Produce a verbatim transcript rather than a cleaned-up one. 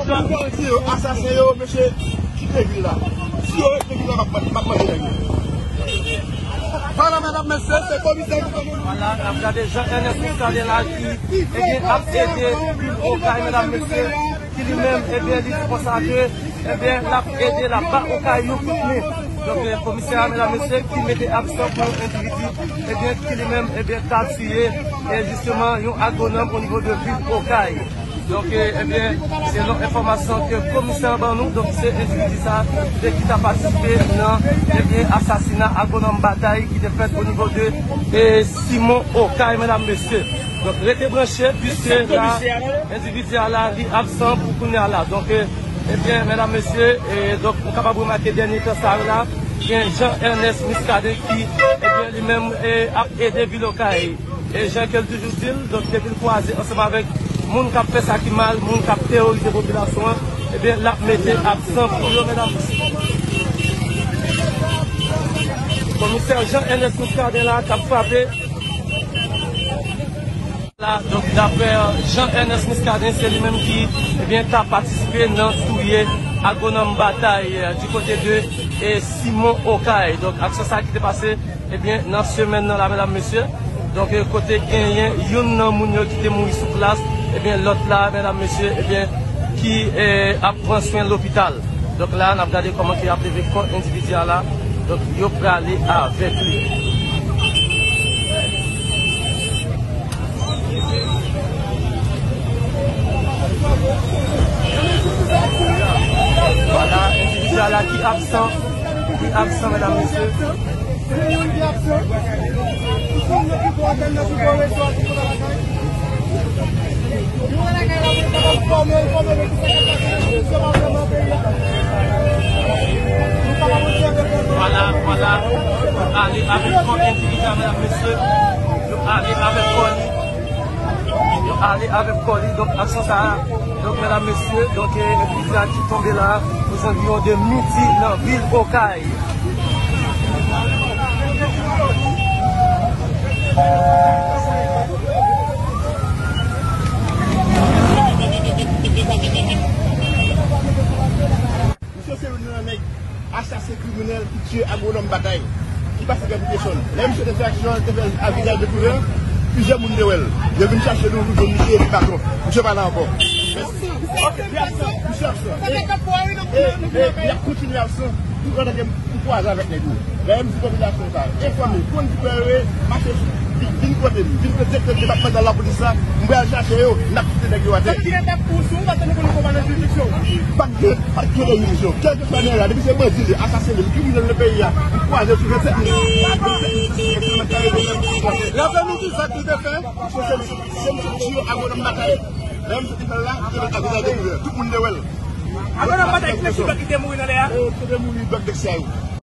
Bandi yo, asasen yo, mesye, kite vil la. Si yo rete vil la, m ap, m ap manje nèg yo. Vwala, medam, mesye, se komisè gouvènman. Vwala, n ap gade Jean Ernest Muscadin la ki, ebyen, ap ede vil Okay, medam, mesye, ki li menm, ebyen, li di konsa ke, ebyen, l ap ede, l ap ba Okay yon kout men. Donk, eh, komisè a, medam, mesye, ki mete aksan pou yon endividi, ebyen, ki li menm, ebyen, ta tiye, e jisteman, yon agwonòm o nivo de vil Okay. Donk, eh, ebyen, selon enfòmasyon ke komisè an ban nou, donk, se endividi sa, e ki ta patisipe nan, ebyen, asasina agwonòm Batay ki te fèt o nivo de, eh, Simon Okay, medam, mesye. Donk, rete branche, piske la, endividi a la, li absan pou kounye a la. Donk, eh, ebyen, medam, mesye, eh, donk, nou kapab remake dènye tan sa yo la, gen Jean Ernest Muscadin ki, ebyen, li menm, eh, ap ede vil Okay. E jan ke l toujou di l, donk, depi l kwaze ansanm avèk moun k ap fè sa ki mal, moun k ap teworize popilasyon an, ebyen, l ap mete aksan pou yo, medam. Komisè Jean Ernest Muscadin la k ap frape. La, donk, daprè Jean Ernest Muscadin, se li menm ki, ebyen, ta patisipe nan touye agwonòm Batay, eh, di kote de, eh, Simon Okay. Donk, aksyon sa ki te pase, ebyen, nan semèn nan la, medam, mesye. Donk, eh, kote genyen youn nan moun yo ki te mouri sou plas, ebyen, lòt la, medam, mesye, ebyen, ki, eh, ap pran swen lopital. Donk, la, n ap gade kòman ke y ap leve kò endividi a la. Donk, yo prale avèk li. Vwala, endividi a la ki absan, ki absan, medam, mesye. Vwala, vwala. Yo ale avèk kò endividi a, medam, mesye. Yo ale avèk kò li. Yo ale avèk kò li. Donk, aksyon sa a. Donk, medam, mesye, donk, eh, endividi a ki tonbe la, ozanviwon de midi nan vil Okay. Misye se youn nan nèg asasen kriminèl ki tiye agwonòm Batay, ki pase gen pou Tayson. Lè misye te fè aksyon an, te fè l a vizaj dekouvè, plizyè moun te wè l. Yo vin chache nou, nou jwenn misye epi baton. Misye pa la ankò. Misye absan. E, e, e, y ap kontinye absan. Tout antanke m kwaze avèk nèg yo. Lè m di popilasyon sa, enfòme, konn ki bò yo ye, mache sou, vin, vin kote m, vin kote direktè depatmantal lapolis la, m pral chache yo, n ap kite nèg yo atè. Sa ki gen tèt pou sou, paske nou konn nou pa nan jiridiksyon. Pa t gen, pa t gen jiridiksyon. Kèlkeswa nèg la, depi se bandi li ye, asasen li ye, li kriminèl nan peyi a, m kwaze sou vennsèt mil, vennsèt mil senk san kilomèt kare de tè. Raple nou ki zak li te fè, se, se, se, se misye ki tiye agwonòm Batay. Lè misye te fè l la, li te fè l a vizaj dekouvè. Tout moun te wè l. Agwonòm Batay, ki te mouri nan lè a? Yo te mouri dòk dèk sa yo.